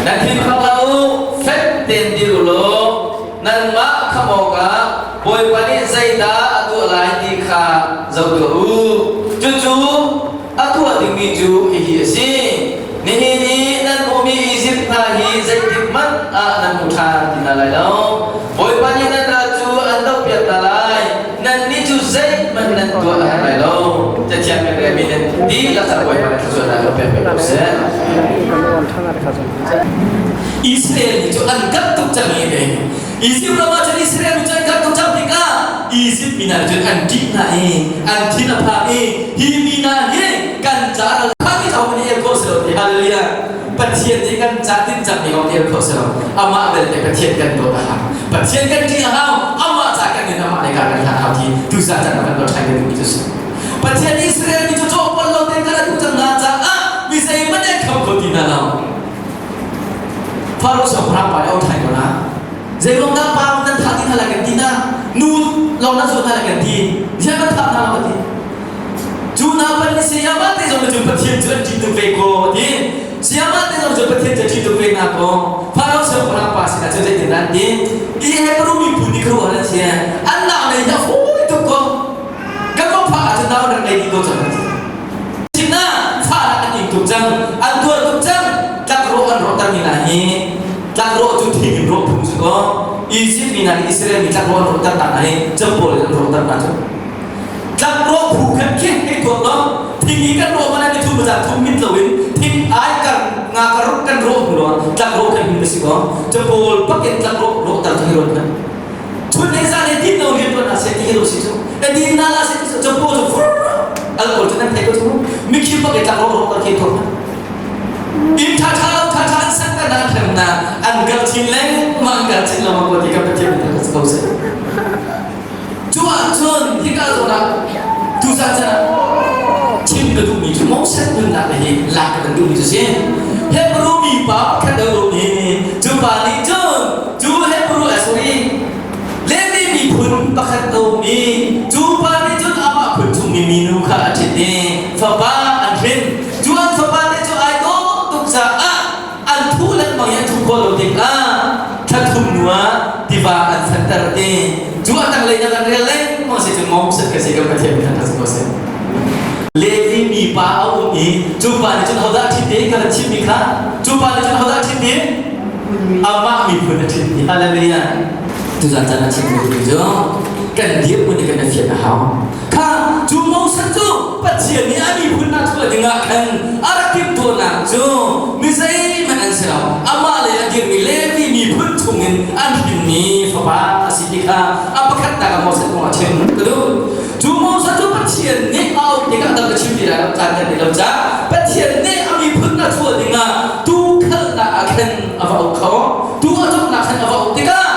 Nan thinphang hlah u, fek tein dir u law nanmah khamh awkah Bawipa nih zeidah a tuah lai ti kha zoh tuah u. Cucu a tuah dingmi cu hihi a si. Nihin i nan hmuhmi Izipt hna hi zeitik hmanh ah nan hmu ṭhan ti hna lai lo. Bawipa nih nan ral cu an dohpiak hna lai. Nannih cu zeihmanh nan tuah a herh lai lo. Cathiang kan relmi nan dihlak ah Bawipa nih thluachuahnak in pek ve ko seh. Israel mi cu an kat tuk cang i te Izipt ram ah cun Israel mi cu an kat tuk cang tikah Izipt mi hna cun an ṭih hna i an thin a phang i hi mi hna hi kan ca ral phang i thawng in el khawh si lo ti. Hallelujah! Pathian nih kan ca tinhcang mi kong el khawh si lo. Amah belte Pathian kan dawt a hau, Pathian kan ṭih a hau, amah ca kan in amah lei kan hlan hau ti tuzan caan kan dawt ṭhan duhmi cu si. Pathian Israel mi cu cawhpal lo tein kan atu cang hna caah mi zeihmanh an kham kho ti hna lo. Faro siangpahrang pa nih a ṭhan ko na. Zeiruang dah pa nan thah ti hna lai kan ti na, nu lawng nan zuat hna lai kan ti, ziah kan thah hna lo ka ti. Cu hna pan nih sayama te zong cu Pathian cu an ṭih tuk ve ko a ti. Sayama te zong cu Pathian cu a ṭih tuk ve hna ko. Faro siangpahrang pa sinah cun zeitindah an ti? I Hebrew miphun nih khuaruahhar an si. An nak lei hi a fawi tuk ko. Kan va phak ahcun nau rak ngei dih ko cang an ti. Sinah fahnak an ing tuk cang, an tuar tuk cang. Tlakrawh an rawhtermi hna hi tlakrawh cu thing in rawh phung si kaw Izipt mi hna nih Israel mi tlakrawh an rawhternak hna hi campawl in an rawhter hna cu. Tlakrawh phu khan khi hei tuak lo. Thing i kan rawh man an i thum za thum mit loin thing ai kar nga kar kan rawh hnu lo tlakrawh kan him si kaw capawl pakin tlakrawh rawhter cu hi ron khan chun le zan he din lo rian tuan ah se ti hi lo si cu e din na la se ti capawl cu fur alcohol cu nan thei ko cu mikhim pakin tlakrawh rawhter khi tuak in tha tha lo tha tha an sak na na thlem na an kal chin lengmang kal chin lengmang ko ti ka Pathian in ka ko se. Cu ahcun hika zawn ah tuzan chan ah chim ka duhmi cu Moses nunnak hi lak ka kan duhmi cu si. Hebrew mi pa pakhat a um i cu pa nih cun cu Hebrew a sorry Levi miphun pakhat a um i cu pa nih cun amah phun chungmi minu kha a ṭhit i fapa an hrin. Cu an fapa nih cu ai dawh tuk caah an thuh lengmang i an thuh khawh lo tikah thla thum hnu ah tiva an fenter ti cu a tanglei na kan rel lengmang si cu Moses ka si kan Pathian mi kha ko si. Levi mi pa a um i cu pa nih cun hodah ṭhit ti ka chim mi kha cu pa nih cun hodah ṭhit ti amah miphun a ṭhit ti. Hallelujah! Tuzan caan a chim mi cu kan dirhmun i kan i fian a hau. Kha cu Moses cu Pathian nih a miphun hna chuah dingah khan a rak timhtuahnak cu mi zeihmanh an si lo. Amah le a dirmi Levi miphun chungin an hrinmi fapa a si ti kha a pakhatnak ah Moses kong a chim ka duh. Cu Moses cu Pathian nih a auh tikah dang ka chim ti lai lo, caan kan ti lo caah Pathian nih a miphun hna chuah dingah tuu khalnak ah khan a va auh kho. Tuu a cawknak khan a va auh tikah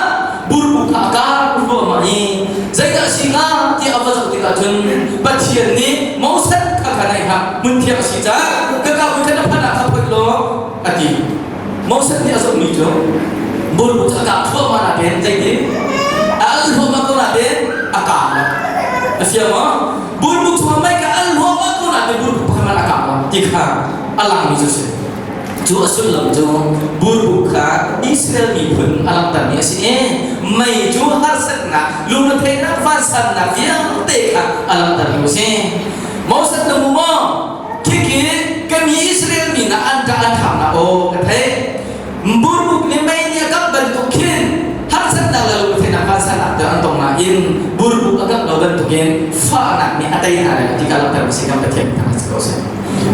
burbu kha a kar ruahmah i zeidah a si hnga tiah a va zoh tikah cun Pathian nih Moses kha kha naih hlah, hmunthiang a si caah ka kau khan a phan ah kha phoih law a ti. Moses nih a zohmi cu burbu cu a kah thluahmah nain zeitin a al hluahmah ko nain a kang lo. A fiang maw? Burbu chungah mei kha al hluahmah ko nain burbu pakhat hmanh a kang lo ti kha a langmi cu a si. Cu a sullam cu burbuk kha Israel miphun a langhtermi a si i mei cu harsatnak, lungretheihnak, vansannak vialte kha a langhtermi a si. Moses na hmu maw? Khikhi ka mi Israel mi hna an ṭah an ṭhamnak aw ka theih. Burbuk nih mei nih a kap bantuk khin harsatnak le lungretheihnak, vansannak te an tong nain burbuk a kap lo bantukin fahnak nih a tei hna lai ti kha langhtermi si kan Pathian thang si ko seh.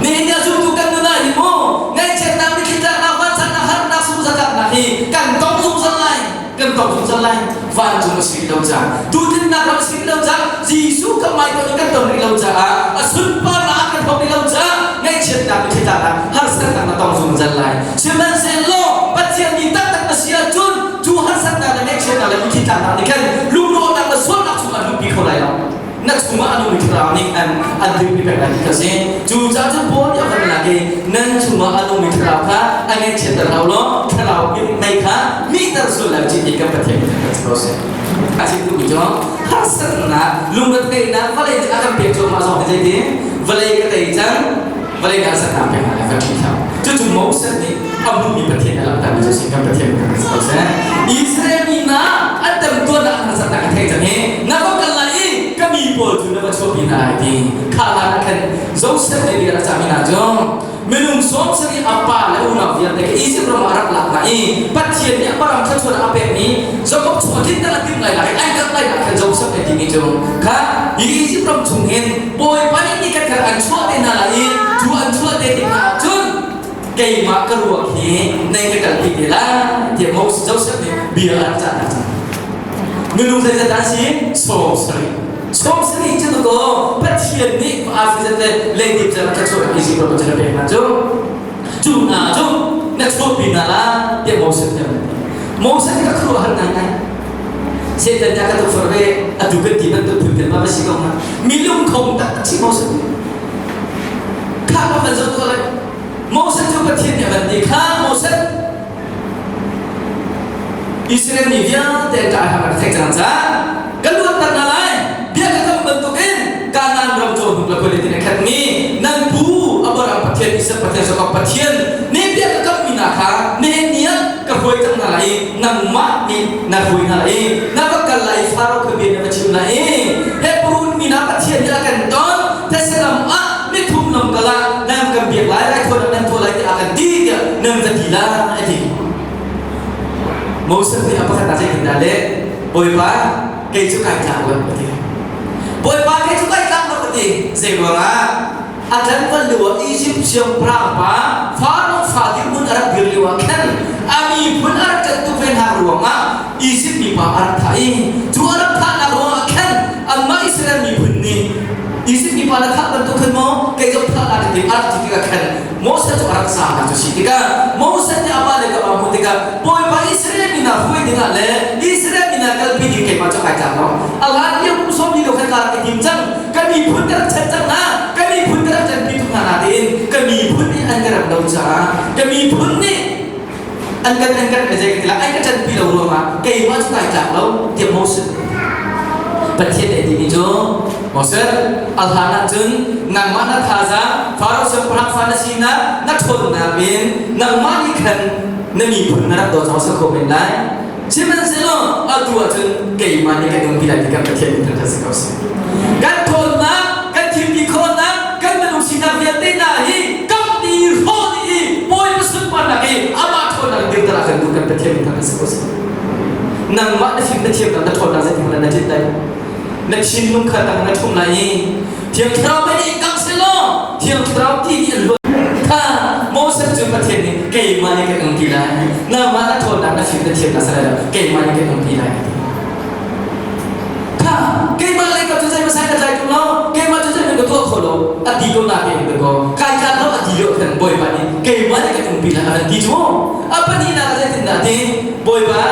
Nihin ni a zumtu kan nun ah hi mu ngaihchiatnak, mitthlitlaknak, vansannak, harnak, sungzatlaknak hi kan tong zungzal lai. Kan tong zungzal lai. Vancung a si lo caah, tutinnak ram a si lo caah, Jesuh kan mai ton kan ton rih lo caah, a sunparnak ah kan thawk rih lo caah, ngaihchiatnak, mitthlitlaknak, harsatnak na tong zungzal lai. Sihmanhsehlaw Pathian mi taktak na si ahcun cu harsatnak le ngaihchiatnak le mitthlitlaknak nih khan lungrawhnak le sualnak chungah luhpi kho lai lo. Na chungah a nungmi thlarau nih an an dirpi peng lai ti kha si. Cucaah cun Paul nih a van lak i nan chungah a nungmi thlarau kha a ngaihchiatter hau law thlarau mei kha mihter sual lai ti kan Pathian nih kan ko seh. A chim duhmi cu harsatnak, lungretheihnak vawlei nih a kan pek cuahmah zong hi zeitin vawlei ka tei cang, vawlei nih harsatnak pek hna lai kan ṭhi thlau. Cucu Moses nih a hmuhmi Pathian a langhter. mi cu sin kan Pathian kan si ko seh. Israel mi hna an temtuarnak an harsatnak a theih cang i na va kal lai i ka mi pawl cu na va chuahpi hna lai ti kha hlan ah khan Joseph nih bia a rak cahmi hna cu minung 70 a pa le unau vialte kha Izipt ram ah a rak lak hna i Pathian nih a ram thluachuah a pekmi Jakob chung a tlinter a timh lai lai an kal lai ah khan Joseph nih timi cu kha hi Izipt ram chung hin Bawipa nih ni khat khat an chuah te hna lai i cu an chuah te tik hna ah cun keimah ka ruak hi nei ka kalpi te lai tiah Moses Joseph nih bia a rak cah hna cang. Minung zeizat dah si? 70. 70 cu ko Pathian nih Afrizat le leidip cu rak chuah Egypt ram cu pek hna cu cu hna cu na chuahpi hna la tiah Moses nih a ti. Moses nih ka khuaruahhar ngaingai. Satan nih a ka tukforh ve atu kan ti bantuk phun kan ma si ko hnga. Mi lungkhong taktak si Moses nih. Kha ka van zoh tuah lai. Moses cu Pathian nih a van ti kha Moses Israel mi vialte an ṭah rak theih cang caah ka luatter hna lai bia ka kam bantukin Kanaan ram cu hnuk le khualitin a khatmi nan pu Abraham Pathian Isak Pathian Jakob Pathian nih bia ka kammi hna kha nihin ni ah ka hruai cang hna lai i nangmah nih na hruai hna lai i na va kal lai i Faro kha bia na va chim lai i Hebrew mi hna Pathian nih a kan ton thetse ram ah nithum lam kal ah nan kan biak lai raithawinak nan tuah lai tiah a kan ti tiah nan va ti lai a ti. Moses nih a pakhat ah zeitindah leh Bawipa kei cu kai tlak lo a ti. Bawipa kei cu kai tlak lo a ti. Zei ruangah a tlangval lio ah Izipt siangpahrang pa Faro fa dirhmun a rak dir lio ah khan a miphun a rak ṭanh tuk ve hna ruangah Izipt mipa a rak thah i cu a rak thahnak ruangah khan anmah Israel miphun nih Izipt mipa na thah bantuk khan maw kei zong thah la ka ti a rak ti tikah khan Moses cu a rak zaangnak cu si tikah Moses nih a pa le ka pa hmuh tikah Bawipa Israel mi hna hruai dingah le Israel mi hna kalpi ding keimah cu kai tlak lo. A hlan lio kum sawm li lio khan ka rak i tim cang. Ka miphun ka rak chan cang hna. Ka miphun ka rak ṭanpi tuk hna natein ka miphun nih an ka ram lo caah ka miphun nih an kan an kan zei ka ti lai an ka ṭanpi lo ruangah keimah cu kai tlak lo tiah Moses Pathian nih a timi cu Moses a hlan ahcun nangmah na thazaang Faro siangpahrang fa na sinak na ṭhawnnak in nangmah nih khan na miphun na rak daw cang kho men lai sihmanhsehlaw atu ahcun keimah nih kan umpi lai ti kan Pathian nih thangṭhat si ko seh kan ṭhawnnak kan thilti khawhnak kan minung sinak vialte hna hi kam ti hrawh dih i Bawipa sunparnak i amah ṭhawnnak in dirter ah kan duh kan Pathian nih thangṭhat si ko seh nangmah na fim na thiamnak na ṭhawnnak zeitin na tlinh lai na thinlung kha tang na ṭhum lai i Thiang Thlarau mei nih kang sehlaw Thiang Thlarau ti nih an luat kha Moses cu Pathian nih keimah nih kan umpi lai nangmah na ṭhawnnak na fim na thiamnak si lai lo keimah nih kan umpi lai kha keimah lei ka cu zei masai ka tlai tung lo keimah cu zei ka tuah kho lo a ti ko na ke ko kai tla lo a ti lio khan Bawipa nih keimah nih kan umpi lai a van ti cu a pahnihnak ah zeitindah ti Bawipa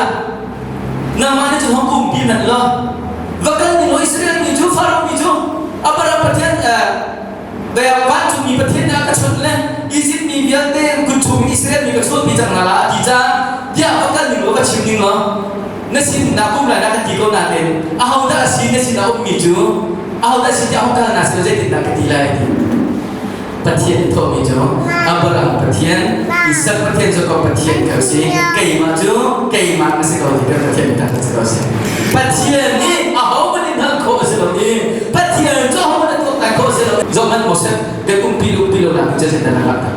nangmah nih cun hong umpi hmanh law va kal ning law Israel mi cu Faro mi cu Abraham Pathian vancungmi Pathian nih a ka chawnh le Izipt mi vialte kut chung Israel mi ka chuahpi cang hna la a ti caah tiah va kal ning law va chim ning law na sin na kum lai na kan ti ko nain ahodah a si na sin a ummi cu ahodah a si tiah hong kal na si zeitindah ka ti lai ti Pathian i thawhmi cu Abraham Pathian Isak Pathian Jacob Pathian ka si keimah cu keimah ka si ko ti kan Pathian nih ka si ko si Pathian nih ahohmanh in hngalh khawh a si lo i Pathian cu ahohmanh in tuaktan khawh a si lo zohhmanh Moses kan umpi le umpi lo nak cu zeidah na langhter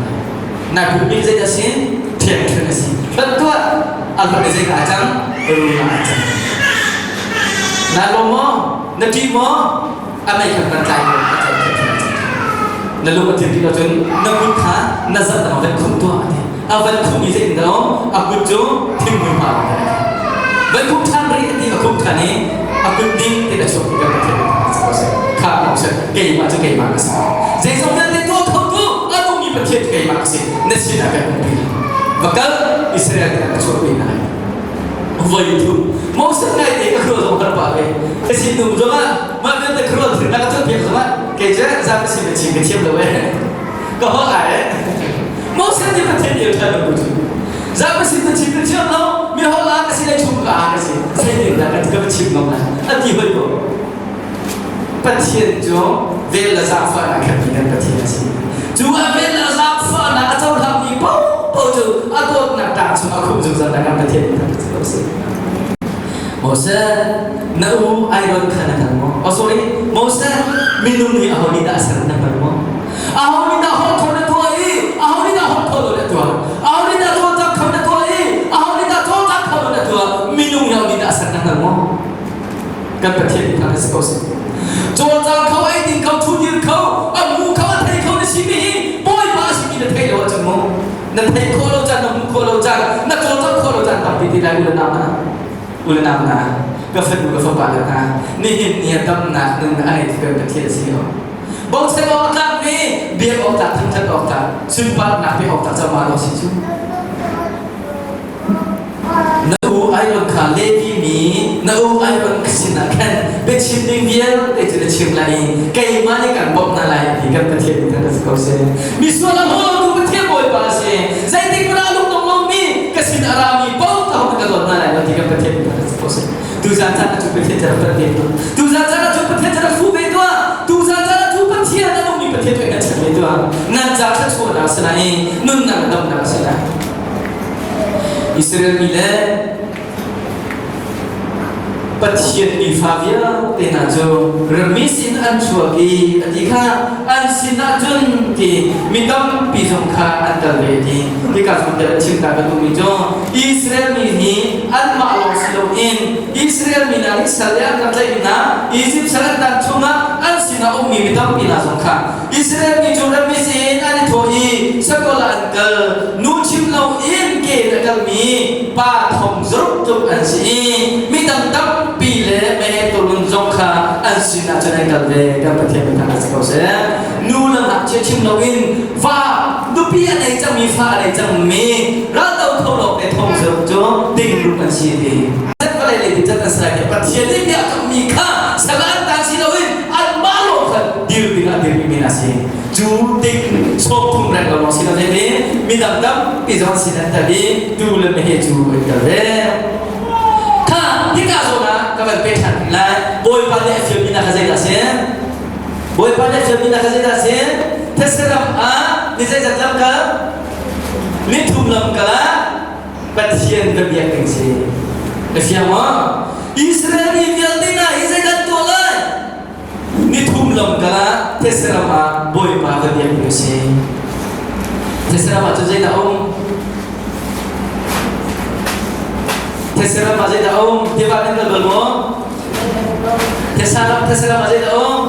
na pumpi zeidah si ṭhiamṭhiam a si hlat tuah a hlat i zeidah a cang rul ah a cang na lawm maw na ṭih maw a mei khan kan tlai ko a cang na lung a thil ti lo cun na kut kha na zat a van khum tuah a ti a van khum i zeitin dah a kut cu thingmui hma van khum ṭhan rih a ti a khum ṭhan i a kut ding ti na chuak kan Pathian kha keimah cu keimah ka si zeizong vialte tuah kho tu a nungmi Pathian cu keimah ka si na sinah kan umpi va kal Israel nih ka chuahpi hna voi thum Moses ngai te ka khrual zong har pa ve ka sin num zongah mah vialte khrual thil na ka cawnpiak zongah kei cu za ka sin na chim ka thiam lo eh ka holh ai eh Moses nih Pathian nih ṭhan lo cu za ka sin na chim ka thiam lo mi holh ah ka si le chung ka ah ka si zeitin dah ka ka chim ngam lai a ti hoi ko Pathian cu vel le zaangfahnak khat mi kan Pathian a si. Cu a vel le zaangfahnak a cohlangmi paoh. paoh cu a dawtnak tlang chung a khumh zungzal na kan Pathian nih thangṭhat si ko seh. Moses, na u Aaron kha na hngal maw? Oh sorry, Moses, minung nih aho nih dah a ser na hngal maw? Aho nih dah holh kho na tuah i aho nih dah holh kho lo na tuah? Aho nih dah cawlcang kho na tuah i aho nih dah cawlcang kho lo na tuah? Minung nih aho nih dah a ser na hngal maw? Kan Pathian nih thangṭhat si ko seh. Cawlcang kho, ei ding kho, thu dir kho, a hmu kho, a thei kho na simi hi Bawipa a simi na theih lo ahcun mu na theih khawh lo caan, na hmuh khawh lo caan, na cawlcangh khawh lo caan tampi ti lai u le nau hna. U le nau hna, ka fanu ka fapa le hna, nihin ni ah damnak nun a ngei kan Pathian a si lo. Bochan awk tlak mi, biak awk tlak, thangṭhat awk tlak, sunparnak pek awk tlak cawmah lo si cu. Na u Aaron kha Levi mi na u Aaron ka sinah khan biachim ding vialte cu na chim lai i keimah nih kan bawmh hna lai ti kan Pathian nih thangṭhat si ko seh. Misual a haw lotu Pathian Bawipa a si. Zeitik hmanh ah a lungdong lomi ka sin a rami paoh ka hong ka dawt hna lai lo ti kan Pathian nih thangṭhat si ko seh. Tuzan caan ah cu Pathian cu rak panh ve tuah. Tuzan caan ah cu Pathian cu rak fuh ve tuah. Tuzan caan ah cu Pathian a nungmi Pathian cu nan chan ve tuah. Nan ca thluachuahnak a si lai i nunnak damnak a si lai. Israel mi le Pathian mifa vialte hna cu rammi sin an chuak i a ti kha an sinah cun ti mi tampi zong kha an kal ve ti hika zawn te an chim ta ka duhmi cu Israel mi hi anmah lawng si loin Israel mi hna nih sal le an rak tlaih hna Izipt sal an tan chungah an sinah ummi mi tampi hna zong kha Israel mi cu rammi sin an i thawh i sakawlh ah an kal. Nu chim loin ke in a kalmi pa thong zaruk tluk an si i mi dang tampi le meheh tuurun zong kha an sinah cun an kal ve. Kan Pathian min thangṭhat si ko seh. Nu le ngakchia chim loin va nupi a nei cangmi fa a nei cangmi raldo tho lawng te thong zaruk cu tingruk an si ti. Vawlei lei cat an si lai Pathian nih bia kammi kha sal an tan si loin anmah lawng khan dir ding ah dirmi min a si. Cu tik sawmthum reng lo si lo i midang tampi zong sin an tel i tu le meheh cu an tel ve. Kha hika zawn ah ka van pe ṭhan lai. Bawipa nih a fialmi hna kha zeidah a si? Bawipa nih a fialmi hna kha zeidah a si? Thetse ram ah ni zeizat lam kal? Ni thum lam kal ah Pathian ka biak ding si. Na fiang maw? Israel mi vialte hna hi zeidah tuah lai? Nithum lam kal ah thetse ram ah Bawipa ka biak ding a si. Thetse ram ah cun zeidah a um? Thetse ram ah zeidah a um? Tiva nan kal bal maw? Thetse ram thetse ram ah zeidah a um?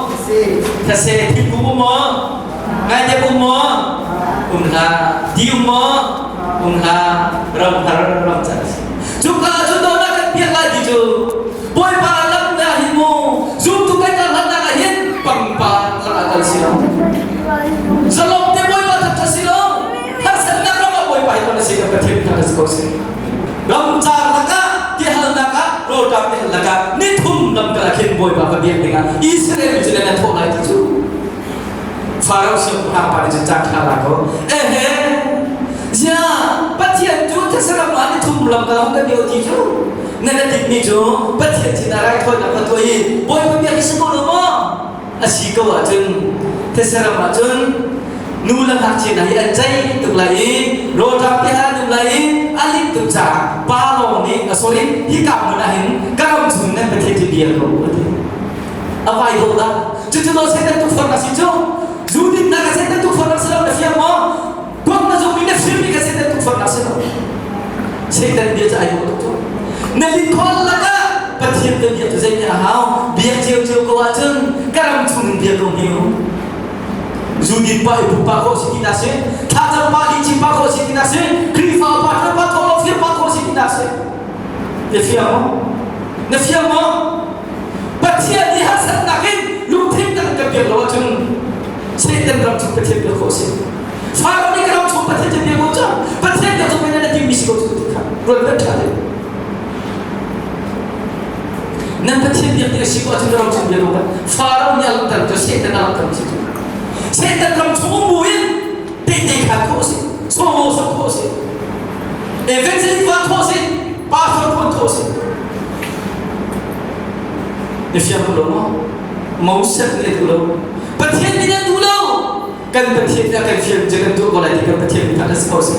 Thetse thingkung um maw? Ngaidep um maw? Um hlah. Ti um maw? Um hlah. Ram har ram car a si. Cuka ah cun dawtnak kan piak lai ti cu Bawipa lam na hin mu zumtu kan kal hlannak ah hin pangpar lakah kal si lo. Zalong te Bawipa thangṭhat si lo. Harsatnak ram ah Bawipa hi ton a si kan Pathian thangṭhat si ko si. Ramcar lakah tihalnak ah rawlṭam tihalnak ah nithum lam kal ah khin Bawipa va biak dingah Israel mi cu nan thawh lai ti cu Faro siangpahrang pa nih cun caan ṭha la ko. Ehe, ziah Pathian cu these ram ah nithum lam ka hung kan bio ti cu nan a timmi cu Pathian sinah raithawinak ka tuah i Bawipa biak hi si ko lo maw? A si ko ahcun these ram ah cun nu le ngakchia hna hi an ceih tuk lai i rawlṭam te an um lai i a linh tuk caah pa lawng nih a sorry hika hmun ah hin ka ram chung nan Pathian cu bia ko a ti. A vai dawh dah. Cucu no Satan tukforhnak si cu. Zu dinnak a Satan tukforhnak si lo na fiang maw? Kuak na zummi na firmi ka Satan tukforhnak si lo. Satan bia cu ai dawh tuk cu. Na lingkhol lakah Pathian na bia cu zei nih a hau? Biak cio ko ahcun ka ram chung in bia ko hni u. Zu din pa i pum pa khawh si ti na si. Thlacam pa lihchim pa khawh si ti na si. Khrihfa upa ṭuan pa khawh lo fir pa khawh si ti na si. Na fiang maw? Na fiang maw? Pathian nih harsatnak in lungthin tak kan biak lo ahcun Satan ram chung Pathian biak khawh a si. Faro nih ka ram chung Pathian cu biak ko cang. Pathian biak cu na timmi si ko cu ti kha ruat hmanh ṭha deuh. Nan Pathian biak ding a si ko ahcun ka ram chung biak ko kan. Faro nih a langhter cu Satan a langhter si cu. Satan ram chung um bu in tehte khaan khawh a si. Sawmaw sak khawh a si. Evangelist van khawh a si. Pastor tuan khawh a si. Na fiang ko lo maw? Moses nih a duh lo. Pathian nih a duh lo. Kan Pathian nih a kan fial cu kan tuah ko lai ti kan Pathian nih khan a si ko si.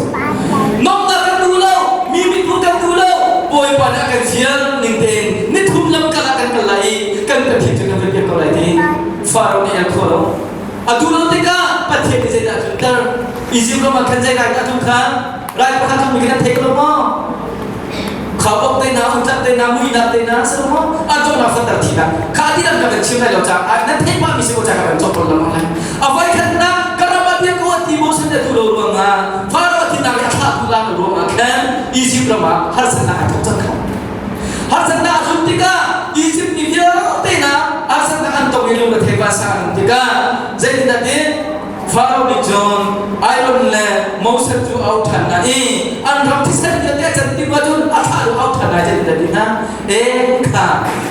Nomnak kan duh lo, mi mithmuh kan duh lo, Bawipa nih a kan fial ning tein nithum lamkal ah kan kal lai i kan Pathian cu kan va biak ko lai ti Faro nih el kho lo. A duh lo tikah Pathian nih zeidah a tlunter? Izipt ram ah khan zei rai dah a tlung kha? Rai pakhat tlungmi khi nan thei ko lo maw? Khaubawk te hna, umtlak te hna, muihnak te hna, si lo maw? A donghnak fater thinak. Kha ti lam ka kan chim lai lo caah nan theih pahmi si ko caah ka kan cawk lengmang lai. A voikhatnak ka ram ah bia ko a ti Moses nih a duh lo ruangah Faro thinak le a thlahtu lang ruangah khan Izipt ram ah harsatnak a thawk cang kha. Harsatnak a tlun tikah Izipt mi vialte hna harsatnak an tong i lung a thei sa an um tikah zeitindah ti Faro nih cun Aaron le Moses cu a auh ṭhan hna i an ram thisen vialte a can tik ahcun a thlah lu auh ṭhan lai zeitindah ti hna e kha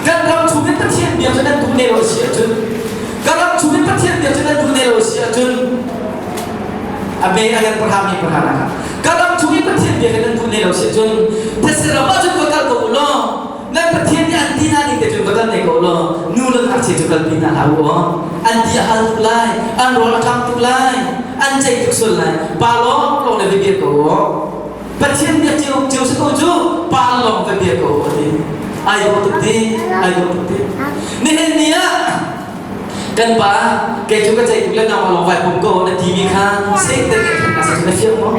kan ram chung in Pathian bia cu nan duh ne lo si ahcun ka ram chung in Pathian bia cu nan duh ne lo si ahcun a me a yan pahra mi pahra na ka ram chung in Pathian bia nan duh ne lo si ahcun these ram ahcun va kal ko u law nan Pathian nih an ti hna ning te cun va kal ne ko law nu le ngakchia cu kalpi hna hlah u aw an ti a hal tuk lai an rawl a ṭhang tuk lai an ceih tuk sual lai pa lawng lawng le va bia ko u aw Pathian bia cio cio si ko cu pa lawng va bia ko u ti ai dawh tuk ti ai dawh tuk ti nihin ni ah kan pa kei cu ka ceih tuk le nangmah lawng vai pum ko na timi kha Satan nih khan asa cu na fiang maw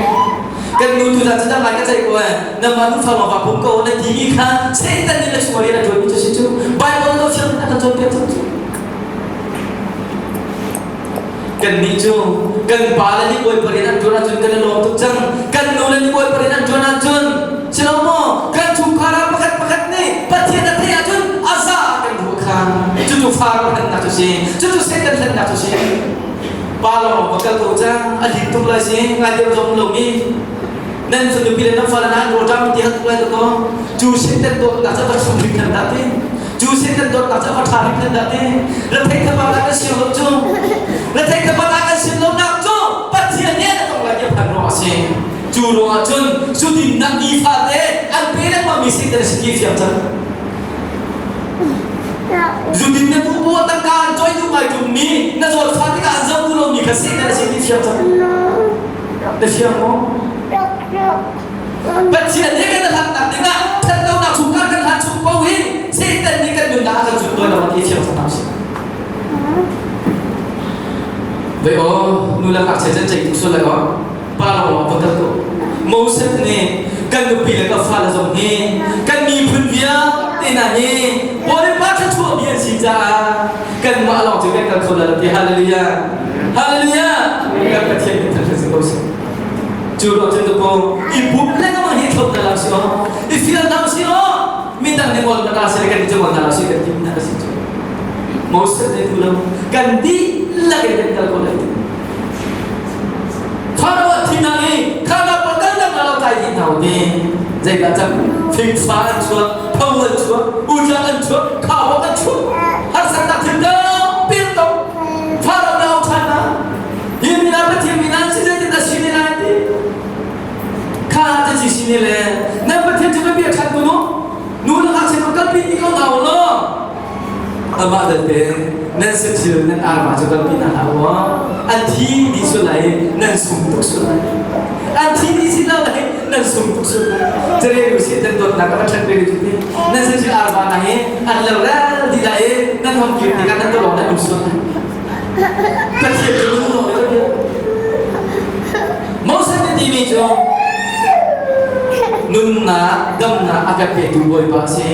kan nu tu cu dang lai ka ceih ko eh nangmah nu fa lawng va pum ko na timi kha Satan nih na chung rian a ṭuanmi cu si cu Bible lo fiang a kan cawnpiak cang cu Kannih cu kan pa le nih Bawipa rian an ṭuan ahcun kan i lawm tuk cang. Kan nu le nih Bawipa rian an ṭuan ahcun si lo maw? Kan chungkhar ah pakhat pakhat nih Pathian a theih ahcun a za kan ruah kha. Cucu Faro hlennak cu si. Cucu Satan hlennak cu si. Pa lawng va kal ko cang. A lim tuk lai si. Ngai deuh zong lo mi. Nan nupi le nan fale nan rawṭam ti hat tuk lai ko. Cu Satan dawtnak cu va chung hringhran dah ti. Cu Satan dawtnak cu a ṭha hringhran dah ti. Rethei thabal ah kan siang lo cu. Rethei thabal ah kan sian lonak cu Pathian nih a tong lai ti a phan ruang a si. Cu ruangah cun zudinnak nifate an pe lengmangmi Satan a si ti fiang cang. Zudin na duh bu tangka an cawi duh ngai ṭungmi na zawt fa tikah an zoh duh lomi kha Satan a si ti fiang cang. Na fiang maw? Pathian he kan hlatnak dingah ṭhatlonak chungkhar kan hlat chung paoh hi Satan nih kan nunnak a kan zut tawi lo ti fiang cang si. Ve aw nu le ngakchia can ceih tuk sual lai aw pa lawng va kal ko. Moses nih kan nupi le ka fale zong hi kan miphun vialte hna hi Bawipa thluachuah mi an si caah kanmah lawng cu kan kal kho lai lo ti hallelujah hallelujah kan Pathian min thangṭhat si ko seh. Cu ruang cun ko i bum lengmang hi thlop na lo si aw i fial na si aw midang nih ngol na ta si kan cu ngol na lo si kan ti na si cu Moses nih tu lo kan dihlak in kan kal ko lai Pharaoh thi hna i khana pakal dang na lo kai ti hna ti zeidah cang fingfa an chuak tho an chuak utlak an chuak khawak an chuak harsatnak thil tampi an tong Pharaoh na au ṭhan na hi mi na Pathian mi nan si zeitin dah si ne lai ti kha te ci si ne le nan Pathian cu na bia ṭhan kun u nu na ngakchia nu kalpi ti ko hna u law amah belte nan sathil nan arva cu kalpi hna hlah u an thi dih sual lai nan sung tuk sual lai an thi dih si lo lai nan sung tuk sual lai carel u sih nan dawtnak a ṭhat ve cu ti nan sathil arva hna hi an lo rel dih lai i nan hong kir tikah nan tawlawng nan um sual lai Pathian cu Moses nih timi cu nunnak damnak a kan petu Bawipa a si.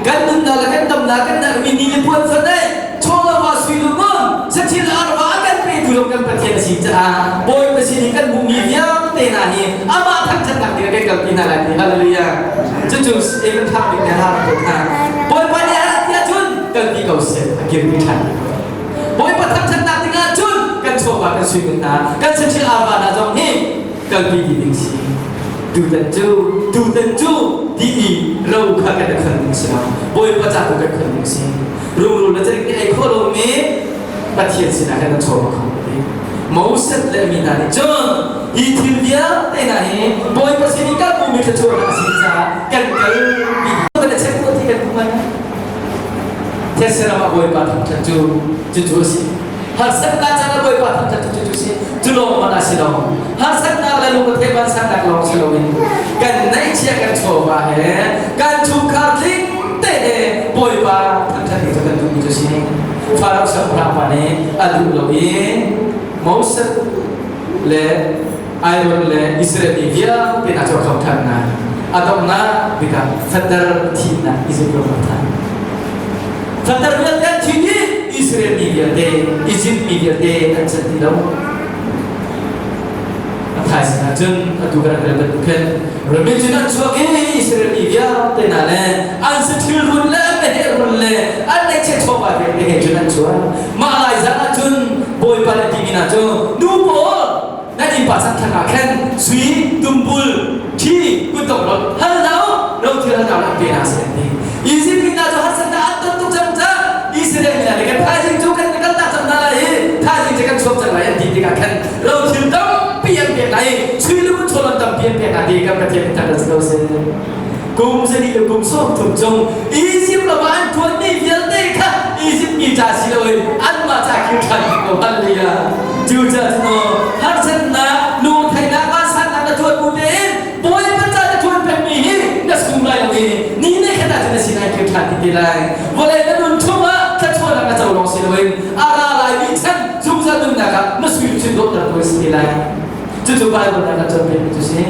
Kan nunnak le kan damnak kan mi ni le puan fan ai chawlava sui lungun sathil arva a kan petu lawng kan Pathian a si caah Bawipa sin in kan hmuhmi vialte hna hi amah thangṭhatnak ding ah kan kalpi hna lai ti hallelujah. Cucu Amen thak bik ne har ko hna. Bawipa nih a rat ti ahcun kalpi ko seh a kirpi ṭhan. Bawipa thangṭhatnak dingah cun kan chawva kan sui hna kan saṭhil arva hna zong hi kalpi dih ding si. Tutan cu tutan cu ti i ro kha kan i khon ding si lo. Bawipa ca tu kan khon ding si. Rungrul le carik nih ei khawh lomi Pathian sinah kan chawva kho ti. Moses le mi hna nih cun hi thil vialte hna hi Bawipa sin i kan hmuhmi thluachuahnak a si caah kan kalpi kan i check ti kan hmu lai. Thetse ram ah Bawipa thangṭhat cu cucu a si. Harsatnak caan ah Bawipa thangṭhat cu cu si. Cu lawng hmanh ah si lo. Harsatnak le lungretheih vansannak lawng si loin kan neihchia kan chawva he kan chungkhar tling te he Bawipa thangṭhat ding cu kan duhmi cu si. Farao siangpahrang pa nih a duh lo i Moses le Aaron le Israel mi vialte hna cu a khamh ṭhan hna. A donghnak bik ah fater thihnak Izipt ram a phan. Fater vialte an thi dih, Israel mi vialte, Izipt mi vialte an can ti lo. A thaizing ah cun atu kan rel bantuk khin rami cun an chuak i Israel mi vialte hna le an saṭhil run le an meheh run le an neihchiah chawva vialte he cun an chuak. Mah lai zan ah cun Bawipa nih timi hna cu nu pawl nan innpa chan ah khan sui tumbul thi kutdong rot hal hna u rothil hal hna u an pe hna seh an ti. Izipt mi hna cu harsatnak an ton tuk cang caah Israel mi hna nih kan thaizing cu kan kaltak cang hna lai i thaizing cu kan chuak cang lai an ti tikah khan rothil tampi an pek hna i sui le ngun chawlon tampi an pek hna ti kan Pathian in thangṭhat si ko seh. Kum zali le kum 30 chung Izipt ram ah an ṭuanmi vialte kha Izipt mi ca si loin anmah ca khin ṭhan ko. Hallelujah. Cucaah cun harsatnak, lungtheihnak, vansannak na ṭuan bu tein Bawipa ca na ṭuan pengmi hi na sung lai lo i ni ne khat ah cun na sinai kir ṭhan ti te lai. Vawlei na nun chungah thluachuahnak na co lawng si loin a ra laimi chan zungzal nunnak ah na sui luchin dawtnak tu a si te lai. Cucu Bible nih a kan cawnpiakmi cu si.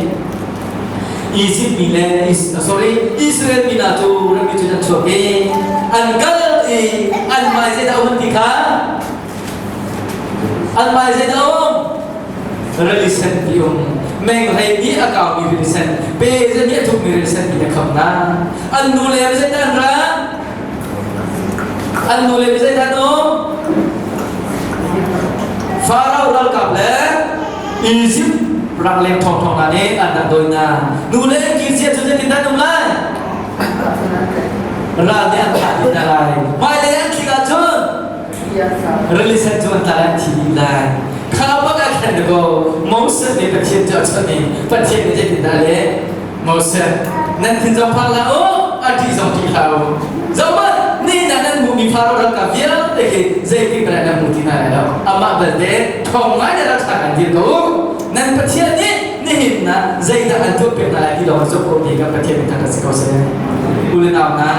Izipt mi le sorry Israel mi hna cu ramri cun an chuak i an kal i an hmai zeidah a um ti kha an hmai zeidah a um rili sen ti um meng hlei nih a kaumi rili sen pe nih a thukmi rili sen ti na kham hna an nu le zeidah an ra An nu le zeidah an um? Farao ralkap le Izipt rangleng ṭhawngṭhawng hna nih an rak dawi hna. Nu le kir cia cu zeitin an um lai? Ral nih an thah dih hna lai. Hmailei an tlik ahcun rili sen cu an tla lai, an thi dih lai. Kha bak ah khan dakaw Moses nih Pathian cu a chawnh i Pathian nih zeitindah a leh? Moses, nan thin zong phang hlah u, a ṭih zong ṭih hlah u. Zohhmanh, nihin ah nan hmuhmi Faro ralkap vialte khi zeitik hmanh ah nan hmu ti hna lai lo. Amah belte ṭhawng ngai le ralṭha ngai dir ko u. Nan Pathian nih nihin ah zeidah an tuahpiak hna lai ti lawng zoh ko ti kan Pathian nih thangṭhat si ko seh. U le nau hna,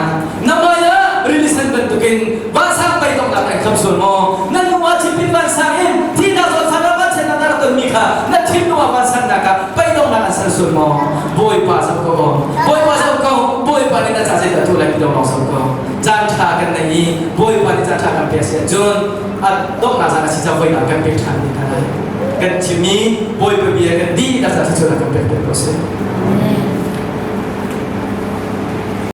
na hmai ah rili sen bantukin vansang pei donghnak an kham sual maw? Na lung ah chimpit vansang in thihnak zawn ram ah chiatnak na rak tonmi kha na thinlung ah vansannak ah pei donghnak an ser sual maw? Bawipa zoh ko Bawipa zoh ko Bawipa nih na ca zeidah tuah lai ti lawng zoh ko. Caan ṭha kan nei i Bawipa nih caan ṭha kan pek si ahcun a donghnak zan a si cang voinak kan pek ṭhan ding hna lai. Kan chimmi Bawipa bia kan dihlak zat cu kan pek pek ko seh.